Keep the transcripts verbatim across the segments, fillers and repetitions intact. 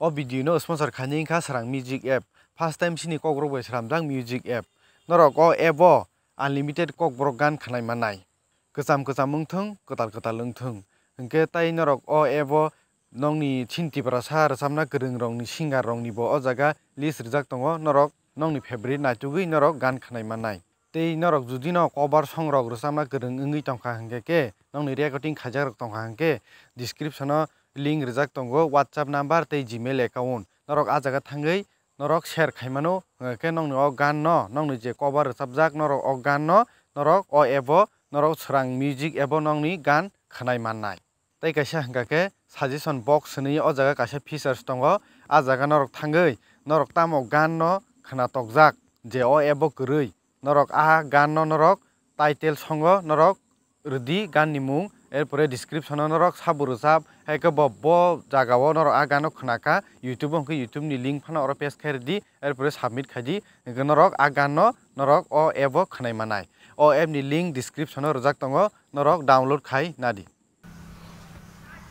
O video no sponsor khaini wngkha Srang Music app. First time chini Kokborok bai sramjak music app. Norok o app o unlimited Kokborok gan khwnai mannai. Kwcham kwcham wngthung, kwtal kwtal wngthung. Hwnkhe tai norok o app o nokni chini Tiprasa rwchapna kwrwng rokni singer rokni bo o jaga list rijak tongo. Norok nokni favorite naitugwi norok gan khwnai mannai. Tei norok jodi no cover song rok rwchapna kwrwng wngwi tongkha hwnkhe khe, nokni recording khaijakrok tongkha hwnkhe, description o link rijak tongo, WhatsApp number tei Gmail account. Norok a jaga thangwi norok share khai mano, hwnkhe nokni o gan no, nokni je cover rwchapjak norok o gan no, norok o app o, norok Srang Music app o nokni gan khwnai mannai. Tei kaisa hwnkha khe suggestion box hwnwi o jaga kaisa features tongo. A jaga norok thangwi norok tamo gan no khwnatokjak je o app o kwrwi. Norok a gan no norok title songo norok rwdi gan ni mung, erpore description o norok sabo rwchap, hai khe bo, bo jaga o norok a gan no khwnakha YouTube o, hwnkhe YouTube ni link phano oro paste khai rwdi, erpore submit khaidi, hwnkhe norok a gan no norok o app o khwnai mannai. O app ni link description o rwjak tongo, norok download khai nadi.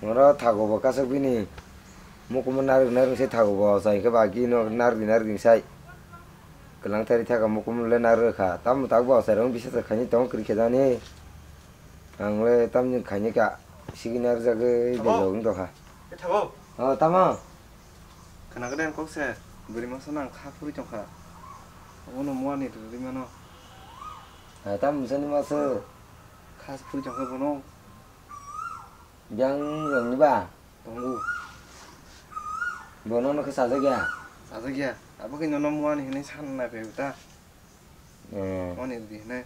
Oro thago bo kasak bini. Mukumu narwk narwk se thago bo, chai khe ba gino narwk narwk sai. Kwlang thari thaka mukumu le narwk kha. Tamo tak bo chai rong bisa khaini tong kwrwi khe jani. Ang le tamni khaini ka sigi narwk jagwi Thago. Bejok wng tokha. E thago. O tamo. Khana gden kok se bwrwi masa nang kha phuri tongkha. Obono muani rwrwi mano. Hai tamo sani maso. Kha phuri tongkha bono. Biyang rwngni ba? Tongo. Bono no khe sajak ya? Sajak ya. Abo khe nono muani hinwi san nai phai ta. Eh. Moni rwdi hinwi.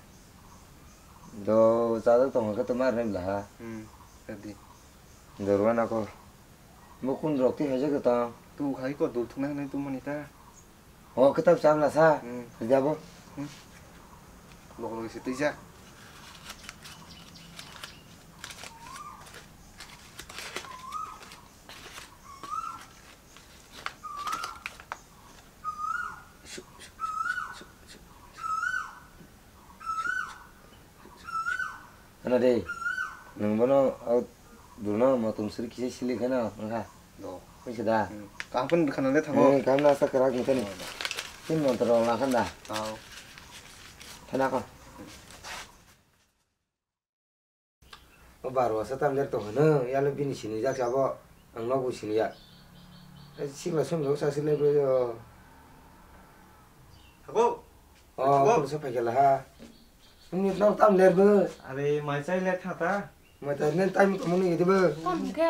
Do sajak tongkha khe to mar nai bla ha. Hmm. Rwdi. Dorwa na ko. Bo kun rok ti haja khe ta. Tu khai ko dul thungna hinwi tu mani ta. O kwtal cham na sa. Hmm. Jabo. Hmm. Lok lok se twijak. Ano de, nwng bono o dulno motom suri kisa sili kheno wngkha. Do. Wngkha da. Hmm. Kaham phano bwkhano le thango. Hmm, kaham no asa kwrak wngkha ni. Oh, do. Tin montro wng lakhan da. Tao. Thana ko. O barwa sa tam ler tong hano, yalo bini sini jak sabo, ang nogo sini ya. Sikla sum rok sa sile bro. Thago. O, thago. Kolo sa phaikala ha. Nini nok tam ler bo. Are, mai chai ler tha ta. Mai ta nen time ko muni ide bo. Tam ke.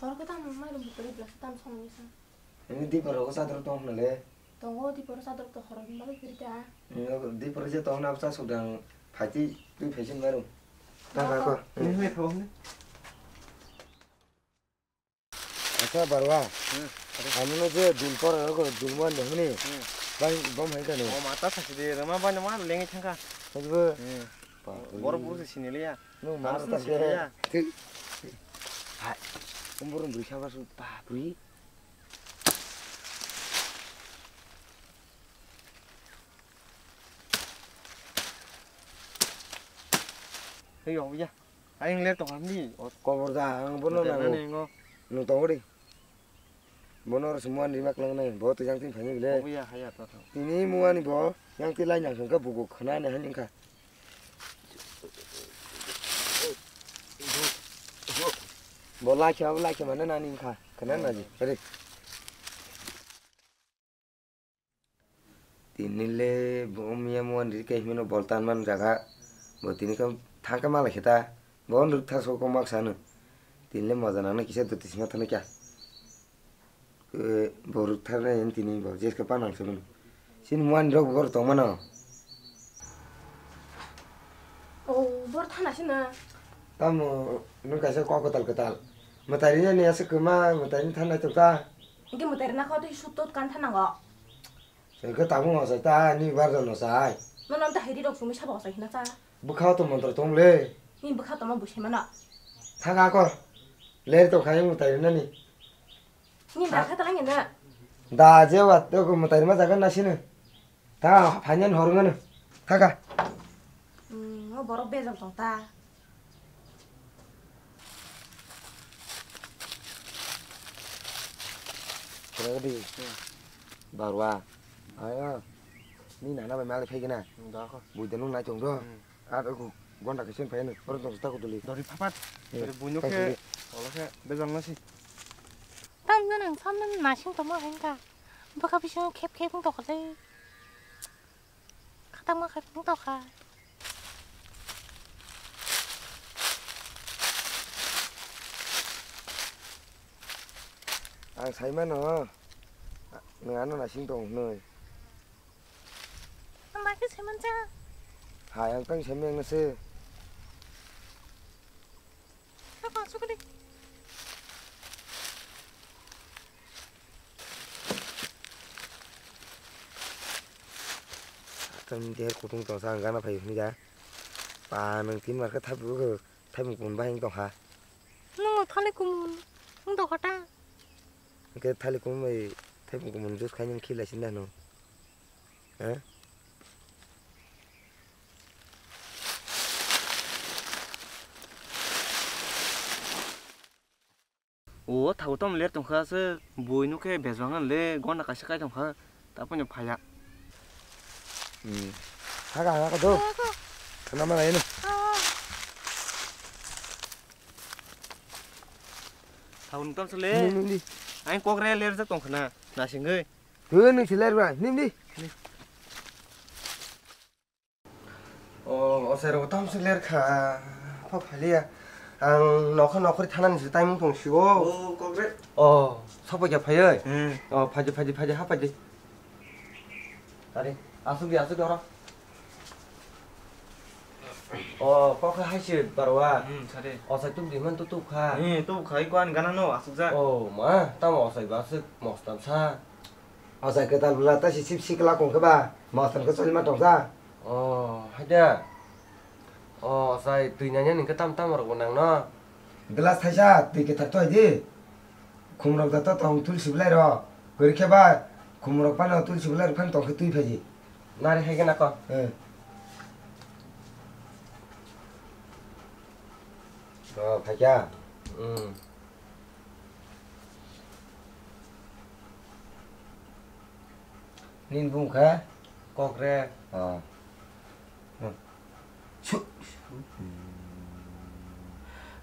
Hor ko tam mai rum ko ble tam song ni sa. Nini di paro ko sa dro tong le. Tongo di paro sa dro to hor ko mal kiri ta. Nini di paro je tong na sa sudang phati tu phesin mai rum. Ta ka ko. Ni me thago ni. Acha barwa. Hmm. Ani no je dul por ko dul mo ne huni. Hmm. Bai bom hai ka no. O mata sa de rama ba ne ma lengi thangka. Hajbo. Hmm. Bor bor se sini le ya. No mar ta se. Hai. Umburung bri khabar su ba bri. Hei, oh, ya. Ayang le tong hamni. Kobor da, ang bono nango. Nang tongo di. Bono oro se muani mak lang nai. Bo to yang tin phani bile. Oh, ya, haya, to, to. Tini muani bo, yang tin lai nang ka bugo khana ne han ka. Bo lai kha, bo lai kha mana nani ka. Khana na ji. Re. Tini le bo miya muan ri kai himino bol tan man jaga. Bo tini kam thangka mala kheta. Bo nruk thar so ko mak sanu. Tini le moja nang kisa duti sima thani kya. Bo ruk thar na yen tini bo jeska panang sunu. Sin muan rok bor tong mano. O bor thana sina. Tamo nung kaisa kok kotal kotal. Matari ni asa kuma matari ni thana tukta. Hingke mwtai rwna kho tei sut tot kan thanango. Hingke tabuk no sai ta ni bar no sai. Nono ta hiri rok sumi sabo sai hina cha. Bwkha to mantra tong le. Ni bwkha toma bwsai mano. Thang ako. Ler to khai mwtai rwnani. Ni bwkha ta langya na. Da je wa to ko mwtai rwma jaga na sini. Ta phainani hor ngano. Thaka. Hmm, o borok bejak tong ta. Di. Hmm. Barwa. Ayo. Ni nana bai malai phai gina. Hmm, da ko. Bui de nung nai tong do. Hmm. Ar ko gonda kaisa phai no. Oro tong sta ko duli. Dori phapat. Hmm. Dori buino tong khe. Duli. Olo khe bejal na si. Tam na nang sam na nasing toma hengka. Baka bising khep khep tong kale. Khatangma khe phung tokha. Ang sai mano, nwng ano nasing tong hwnwi. Ang bai khe sai mancha. Hai, ang tang sai meng nase. Apa sukali? Tang der kutung tong sa ang gana phai hwnwi da. Pa nang tin mar khe thaibu khe thaimung kumun bahing tong ha. Nung thali kumun wng tong kha ta. Hwnkhe thali kumun bai thaimung kumun jus khai nung khilai sin da no. Ha? O thago tamo ler tongkha se bui nukhe bejwang le gona kaisa kai tongkha ta pono phaya. Hmm. Haga haga do. Khana ma laino. Thago nuktam se le. Nung nung di. Ai kokre ler jak tongkha na nasingwi. Twi nung se ler ba nim di. O, o sai rok tam se ler kha. Pha phaliya. Ang nokha nokhri thanani se taimung tong sio. O, kokre. O, sokphaikha phaioi. Hmm. O, phaidi, phaidi, phaidi, ha phaidi. Tari, asuk di, asuk di oro. O, kokha hai se barwa. Hmm, sari. O sai tuk di man tu tuk kha. Hmm, tuk khai kwan gana no asuk ja. O, ma, tamo o sai ba asuk mostam sa. O sai kwtal bwla ta si sip sikla kong khe ba, mostan khe cholima tong sa. O, haida. O sai twi nanya ning khe tam tam rok bo nang no. Glass thaisa twi kwthar thoi di. Khum rok joto tong tulsi bwlai ro. Kwrwi khe ba khum rok phano tulsi bwlai rok phano tong khe twi phai di. Nari hai khe na ko. Eh. O, phai kha. Hmm. Nini bung kha? Kokre. Ah. Hmm. Su, su. Hmm.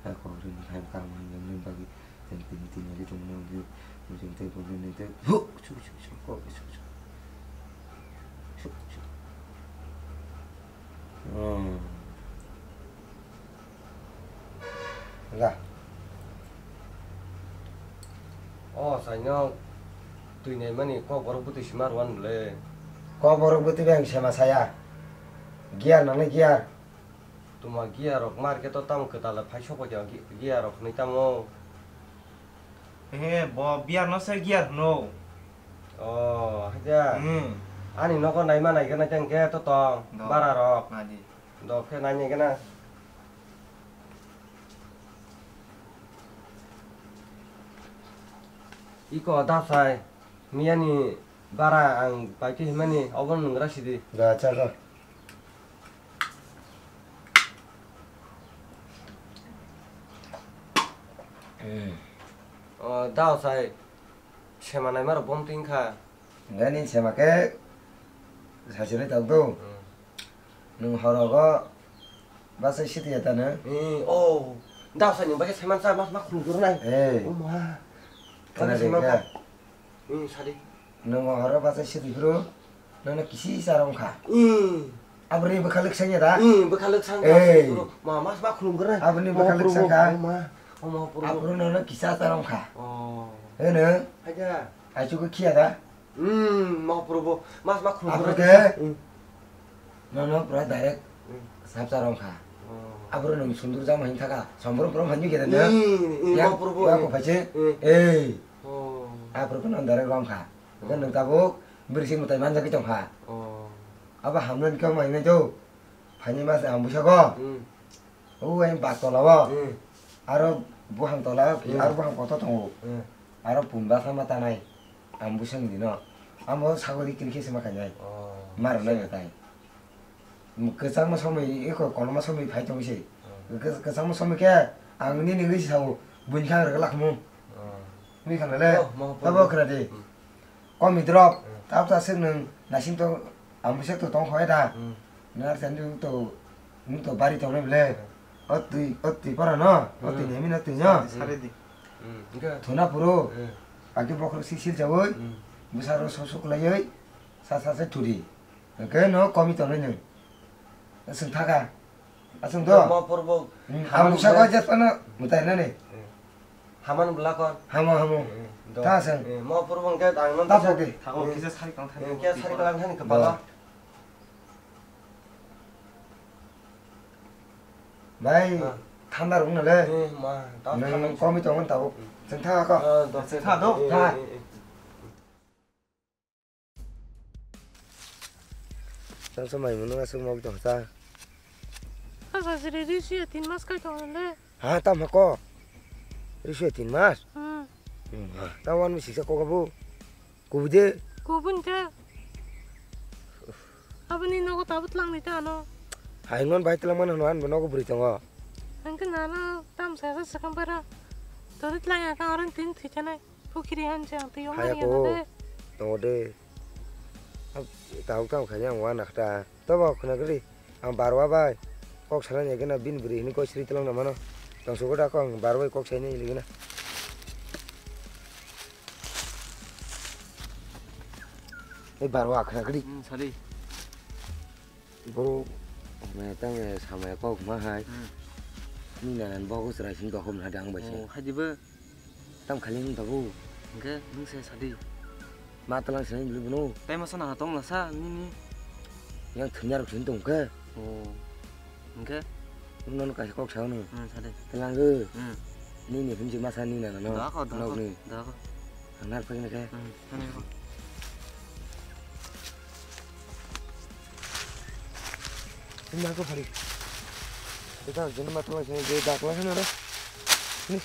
Ah, kokre ni hai kang man yang nini bagi. Yang tini tini lagi tong nang di. Mujung tei kokre ni tei. Hu, su, su, su, kokre, su, su. Su, su. Hmm. Ga. O, saino twi naimani kok borok bwtwi sima rwan bwle. Kok borok bwtwi bai ang sema saya. Gear nangnai gear. Tuma gear rok market o tamo kwtal phai sokphaikha gear rok hwnwi tamo. He, bo beer no se gear hwno. O, haikhe. Hmm. Ani nogo naima naikhe naikhe hwnkhe to tong, bara rok. Nadi. Dok khe nai naikhe na. Iko da sai, miyani bara ang pai khe himani, obo nung gra sidi. Da, cha, cha. Hmm. O, da sai, sema naima rok bom twing kha. Nani sema khe, sachirwi tong do. Hmm. Nwng horogo bachai sidi ya tano? Eh, oh. Da sai nwng bagwi saiman cha, mas ma khulum guru nai. Eh. Oh ma. Khana bagwi saiman kha. Hmm, sadi. Nwng horo bachai sidi phuru, nono kisi cha rong kha. Hmm. Aboni bwkha lwk sanya da? Hmm, bwkha lwk sang kha. Eh. Ma, mas ma khulum guru nai. Aboni bwkha lwk sang kha. Oh ma. Oh ma, puru. Aboni nono kisa cha rong kha. Oh. Heno? Haja. Achugo khiya da? Hmm, ma puru bo. Mas ma khulum guru nai. Aboni ke? Hmm. Nono pura direct hmm. Sap cha rong kha. Oh. Abro nung sundur jama hin thaka. Sombor pura manju keda na. Hmm, hmm, ya, ma puru bo. Ya ko phache. Hmm. Eh. Oh. Abro ko nang direct rong kha. Oh. Kan nung tabuk birsing mutai manja ki tong kha. Oh. Aba hamlen ka mai nai do. Phani mas ambusa ko. Hmm. O, ang bak tola o. Hmm. Aro buhang tola o, hmm. Aro buhang kotor tongo. Hmm. Aro pumba sama tanai. Ang busang dino. Amo sagori kiri khe sema kanyai. Oh. Maro nai betai. Kwchangma somoi, eko koloma somoi phai tong se. Hmm. Kwchangma somoi khe ang nini wngwi sao, buini khe ang rwgwlak khamu. Hmm. Twi khala le. Oh, mo Tabo pon. Khna di. Hmm. Komi drop. Hmm. Tabo ta sik nung nasing to ang bisa to tong khoi da. Hmm. Nar sen nung to, nung to bari tong le ble. Hmm. O twi, o twi para no. O twi Hmm. nemi no twi no. Sari di. Hmm. Enggak. Thuna puro. Hmm. Agi bokhro si sil jawoi. Hmm. Bisa ro so so khlaioi. Sa sa se thuri. Oke no komi tong le nung. Sung thaka. Asung do. Mo purbo. Hmm, hamani ang usa bwla. Ko jet pano mutai nani. Hmm. Haman bwla kon. Hamo, hamo. Hmm, do. Ta asung. Hmm, mo purbo ke ang non. Ta ta poke. Thago kisa sari kang thani. Hmm, kisa sari kang thani kepala. Do. Bai, ha. Thanda rung nale. Hmm, ma, ta nang thanda. Komi tongon tabo. Hmm. Sung thaka ko. Ah, do. Sung thaka do. Hmm, tha. Hmm, hmm. Tang sa mai mwnung aswk mok tong sa. Asa siri risi ya tin mas kai tong le. Ha, tam ha ko. Risi ya tin mas. Hmm. Hmm, ha. Ta wan mi siksa ko kabu. Kubu de. Kubun ke. Aboni nogo tabut lang ni ta ano. Hai non bai tlang man hano an nogo buri tongo. Angke nana tam sa sa sakam bara. Tori tlang ya ka oran tin thichanai. Pukiri han chang twi ong Haya mani ko. Ano de. Tongo de. Ab, tau tau khani ang wana khata. Tobo khna gri. Ang barwa bai. Kok sana ni gana bin bri ni kok sri telong na mano. Tong sugo da ko ang barwa kok sai ni ligina. Ei barwa khna gri. Hmm, sari. Bro, me tang me samaya kok ma hai. Hmm. Ni nanan bogo chwrai sing dokhom na dang bai se. Oh, hai dibo. Tam khali wng tabuk. Hwnkhe nwng se sadi. Ma twlang se wngwi bono. Tai masa nang tong lasa nini. Yang thwngya rok thwng tong khe. Oh. Hwnkhe? Nono kaisa kok sao no. Hmm, sadi. Twlang gw. Hmm. Nini hwnjik masa ni nana no. Da ko, da ko. Nokni. Da ko. Ang nar phai na khe. Hmm, thani ko. Ini aku balik. Kita jenis mata lagi sini, dia dak lagi sana. Ini.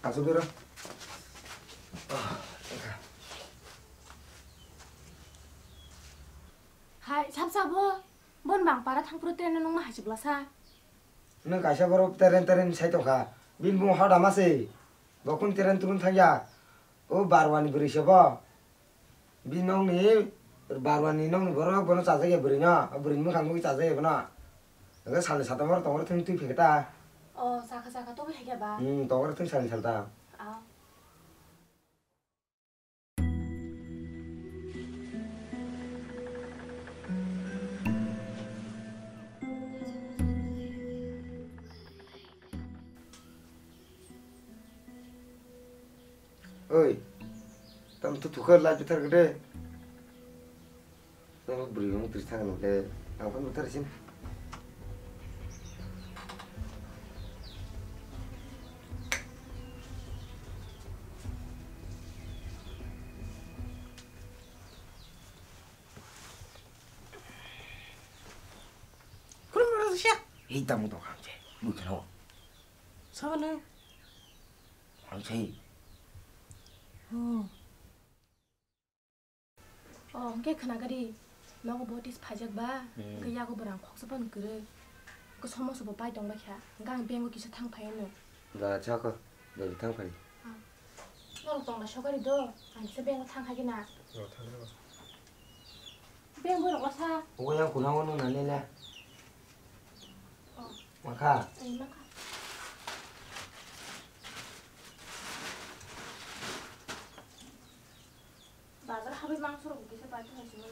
Asuk dira. Hai, sab sabo. Bon bang para thangphuru train no nungma hai chwla sa. Nwng kaisa borok teren teren sai tongkha. Bini bumung hada ma se. Bo kung teren turun thangya. O barwani bwrwi se bo. Bini nokni barwani nokni borok bono chajakya bwrwi no. O bwrwini mwkhang nugwi chajakya bono. Hwnkhe salni satam oro tongro thung twi phikhe ta. O, chakha chakha tongwi hai khe ba? Hmm, tongro thung salni salta. Ah. Oi, tam tu thukar lai pithar gede. Tamo bwrwi wng twi thang nang le, ang phano thar sin. Khulumrok siya. Hei, tamo tong hamse, bui kheno. Sabo nang? Hamse. Oh. Oh, hwnkhe khna gari, nogo botis phaijak ba, hmm, hwnkhe yago bwrang khoksa phano kwrwi. Hwnkhe somoso bo pai tong bai kha, hwnkhe ang bank o kisa thang phai hwnwi. Da, chako, da, thang phai. Ah. Norok tong lai sokari do, ang kisa bank o thang kha gina. Oh, thang kha. Bank borok wasa. Ogo yang kunango nung nani le. Oh. Makha. Ai, makha. Bazar habai mangso rok kisa pai thang sini.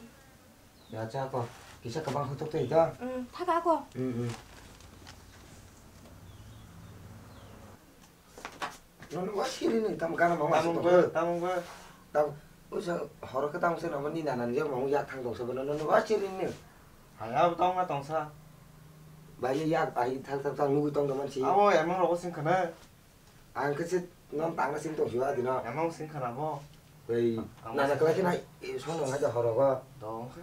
Ya, cha ko. Kisa kabang khutuk tei to. Hmm, thaka ko. Hmm, hmm. Nono wa siri ni tam gana mama. Tamung bo, tamung bo. Tam, usa horo ke tam se nomo ni nanan je mong ya thang dong se nono wa siri ni. Haya bo tong na tong sa. Bai ya ai thang thang thang nugui tong doman si. Abo emang rok sing khana. Ang khe se non tang na sing tong siwa dino. Emang sing khana bo. Bai, ang nana sing kala khana. Kena, e, song nang aja horo go. Dong se.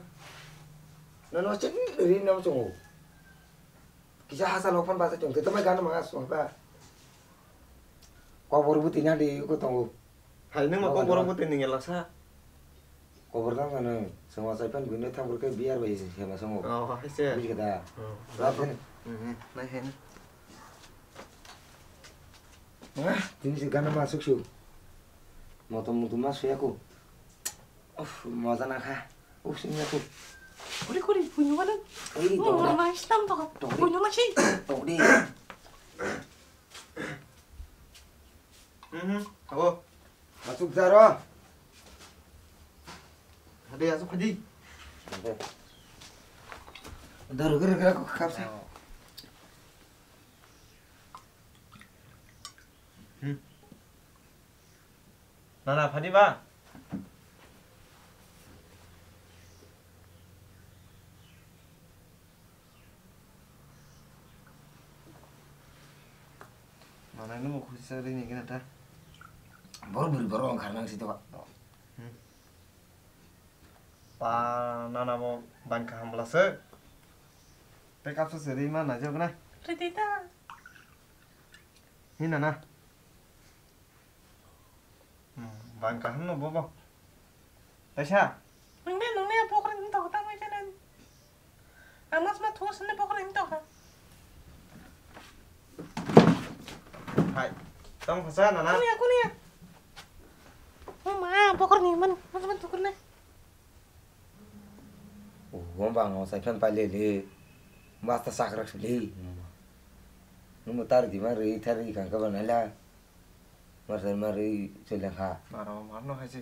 Nono wa siri ni no chungu. Kisa hasa lok phan basa chungu. Te to mai gana manga song ta. Kobor bwtwi nadi ko tongo. Hai, nung ma kobor bwtwi nung elaksa. Kobor tang tang nung, chwng ma chai phan buino thang bwrwk khe biyar bai se ma songo. Oh, hai se. Buji khe da. Hmm. Ba phene. Hmm, nai hai na. Ah, tini se gana ma suk su. Motom mutum ma suya ko. Uff, moja na kha. Uff, sing ya ko. Kori, kori, buino ma nung. Ei, oh, tong ma stam to. Tong di. Buino ma si. Tong di. Mhm, abo. Asuk jaro. Hadi, asuk hadi. Dar ger ger ko khap sa. Hmm. Nana, phadi ba? Manai nungbo khusi sak rini gina ta. Bor buri bor wng kharnang si to. Hmm. Pa nana bo ban kaham bwla se. Te kapsa se ri ma na jok na. Ridi ta. Ni nana. Hmm, ban kaham no bobo. Taisa? Nungni, nungni pokra ni tokta mai jana. Ang mas ma thus ni pokra ni tokta. Hai, tong phasa nana. Kunia, kunia. Oh ma, pokra ni man, mas ma thukun na. Oh, bang, oh, sai phan pai le le. Mas ta sakrak le. Nung mo tar di ma re, tar di kan ka banai la. Mar sai mar ri chole kha. Maro, marno hai se.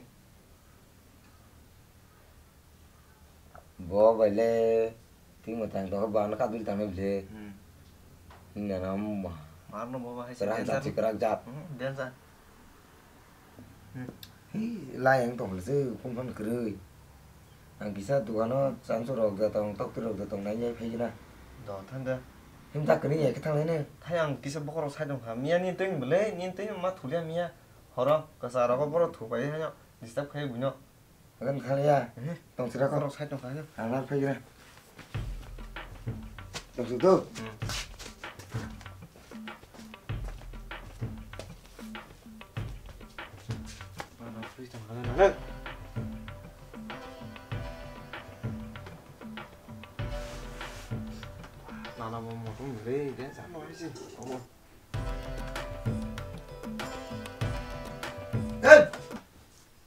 Bo bai le ting mo tang to ba na kadul tang le. Hmm. Hinga na ma. Marno bo ba hai se. Kerak jat, dancer. Kerak jat. Hmm, dancer. Hmm. Hi, lai ang tong le se, phone phone kwrwi. Ang kisa dukano chansu rok da tong, tokti rok da tong, nai nai phai gina. Do, thang da. Him da kani ya, kithang nai ne. Thai ang kisa bokhorok sai tong kha. Miya ni teng bele, ni teng ma thulia miya. Horo, kasa rogo boro thu pai hayo. Disturb khai buino. Agan thang ya. Eh, tong sira ko. Bokhorok sai tong kha hayo. Ang nar phai gina. Tong su tu. Hmm. Mana free tong kha hayo. Nana bo motom le de sa no isi. Obo. Hey!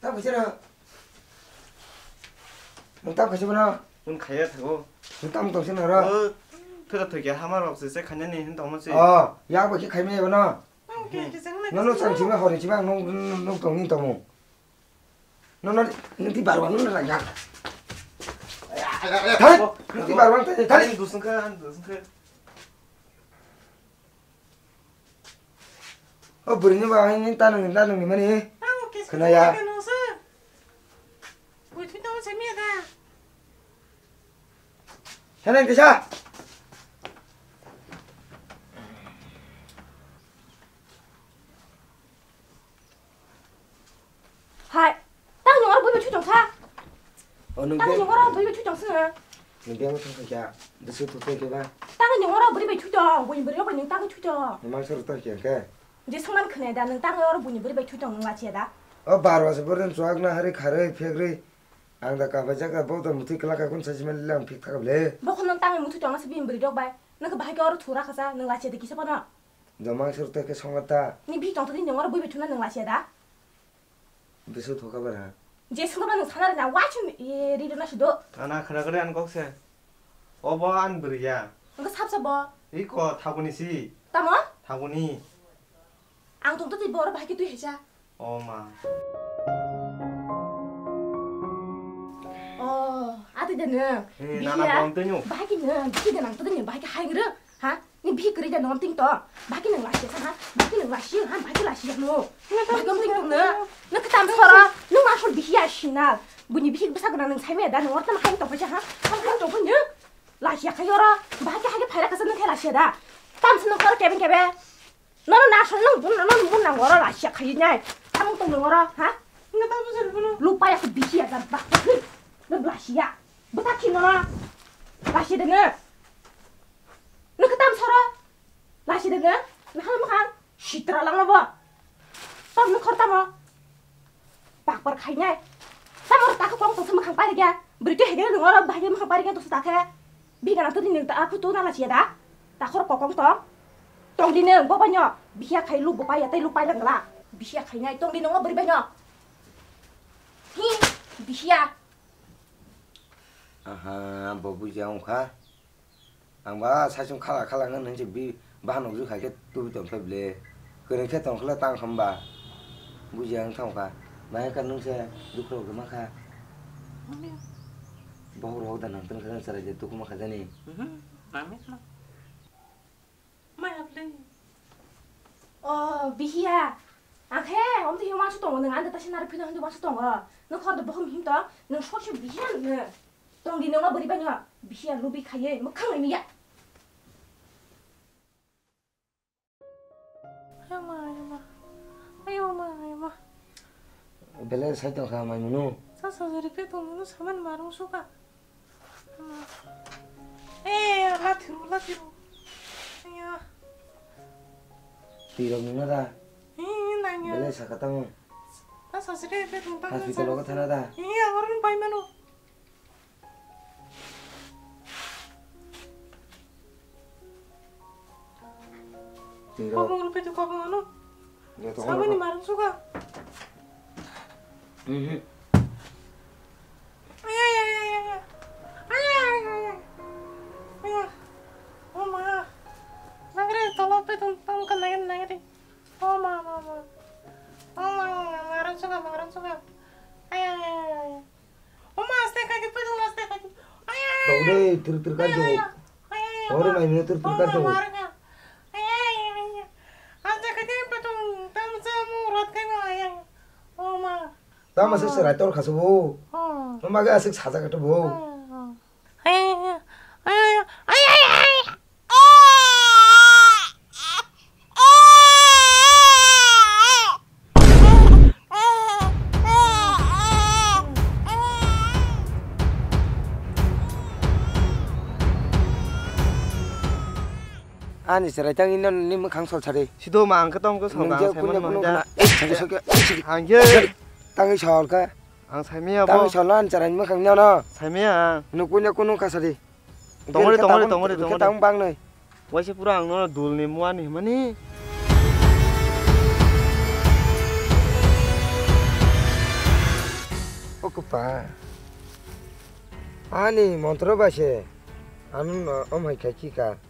Ta phaisa na. Nung ta phaisa bana. Nung khaya thago. Nung tam tong sina ra. Oh, thira thokya hamar rok se se khanya ni hin tong mo se. Oh, ya ba ki khai me bana. No no sang chima hori chima nung nung tong ni tong mo. No no nung ti barwa nung na ya. Thai, nung ti barwa thai thai. Dusung kha, dusung kha. O bwrwini ba ang ta nang ta nang ni mani. Tamo kis kis khwnaya. Kano se. Bui thui tamo se miya da. Hanang kisa. Hai, tang ni oro bui bai thui tong sa. O nung tang ni oro bui bai thui tong sa. Nung beng thung kha kya? Bisu thu khe ba. Tang ni oro bui bai thui tong, bui bui bai nung tang thui tong. Mang sar ta kya khe? Je saman khne da nung tang oro bui bui bai thui tong nung la che da. O bar was bor den chuak na hari khare phek ri. Ang da ka ba jaga bo da muthi kla ka kun sa jiman lang phik thak le. Bo khon nung tang muthi tong sa bui bui dok bai. Nung ka bahai ka oro thura kha sa nung la che da kisa pa na. Jomang sur te ke songo ta. Ni bihik tong tadi nung oro bui bai thuna nung la se da. Bisu thoka bara. Je sung ba nung sana na wa chum e ri na sido. Ana khana kare an kok se. Obo an bwrwi ya. Nung sap sap bo. Iko thaguni si. Tamo? Thaguni. Ang tong tadi boro bahai ke tui hecha. O ma. O, ati de nung. Eh, nana bihik ya. Bom tui nung. Bahai ke nung, bihik de nang tadi nung bahai ke hai ngrung. Ha? Ni bihik kwrwi da nong ting to. Baki nang lasi sa ha? Baki nang lasi ha? Baki lasi ya no. Baki nong ting tong no. Nang kata am soro. Nang ma sor bihik ya sinal. Buni bihik bwsa gwnang nang sai me da nang orta ma hai tong paisa ha? Hai tong paisa. Lasi ya khayo ro. Baki hai phaira kasa nang khai lasi da. Tam sa nang kor keben kebe. Nono na sor nang bun nang bun nang oro lasi ya khayi nai. Tam tong nang oro ha? Nang ta bujur bun. Lupa ya bihik ya da ba. Nang lasi ya. Bwsa khi nono. Lasi de nang. Nang kata am soro. Lasi de nge, nahal makhang sitra langma bo. Tamo nung khor tamo. Bakpar khainai. Tamo takha kong tongsa makhang pari gya. Bwrwi twi hegel nung oro bahai makhang pari gya tongsa takhe. Bigana twi nung ta phutu nana chiya da. Takhor kokong tong. Tongdi nung bo banyo. Bihia khai lu bo paiya tei lu pailangla. Bihia khainai tongdi nung bwrwi banyo. Hi, bihia. Aha, bo bujiya wngkha. Ang ba saichung khala khala wngkha nang se bi bahan nukjwk hai khe tubi tongkha bile. Kwrwi khe tongkha le tang hwnba. Bujiya wngkha wngkha. Maya ka nung se dukhu rok ma kha. Mami. Bohok rok da nang tong kha chwrai je dukhu ma kha jani. Mhm. Mami. Maya bile. O, bihiya. Ang khe, om twi uansuk tongo, nwng anda taisa narwk phino hwnwi uansuk tongo. Nwng khordo bohum him tong, nwng sokse bihiya nwng. Tongdi nwng ma bwrwi bai no, bihiya lubi khaiwi mwkhang wi miya. Ayoma, ayoma. Ayoma, ayoma. Belai sai tong kha mai munu. Sa sa jari pe tong munu saman marung suka. Eh, la thiru, la thiru. Iya. Twi rok nung na da? Eh, nanya. Belai saka tamo. Ta sa sire pe tong tamo. Hospital o thana da? Iya, orang pai mano. Twi rok. Kobong rupi tu kobong anu. Joto sabani kono marung suka. Mhm. Ay, ay, ay, ay, ay. Ay, ay, ay, ay, ay. Ay, ay. Oh, ma. Nangri, tolo pe tum, tum, kan nangri, nangri. Oh, ma, ma, ma. Oh, ma, ma, ma, marung suka, marung suka. Ay, ay, ay, ay, ay. Oh, ma, aste kaki, pe tum, aste kaki. Ay, ay, ay. Tong de, tir, tir, kan jo. Ay, ay, ay. Ore mai mino tur tur kar to. Tama se serai tor khasu bo. Mama ga asik saja kato bo. Ani chwrai tang ino ni mwkhang sol sari. Sido ma ang khe tong khe sol. Nung je kunya kuno na. Eh, sari sari. Ang je. Tang sol kha. Ang saimaya bo. Tang sol ani chwrai mwkhang no no. Saimaya ang. Nung kunya kuno kha sari. Tongori, tongori, tongori, tongori. Tang bang nai. Waisa pura ang no dul ni mua ni himani. O kwpa. Ani montro bai se. Ano no om hai khai ki ka.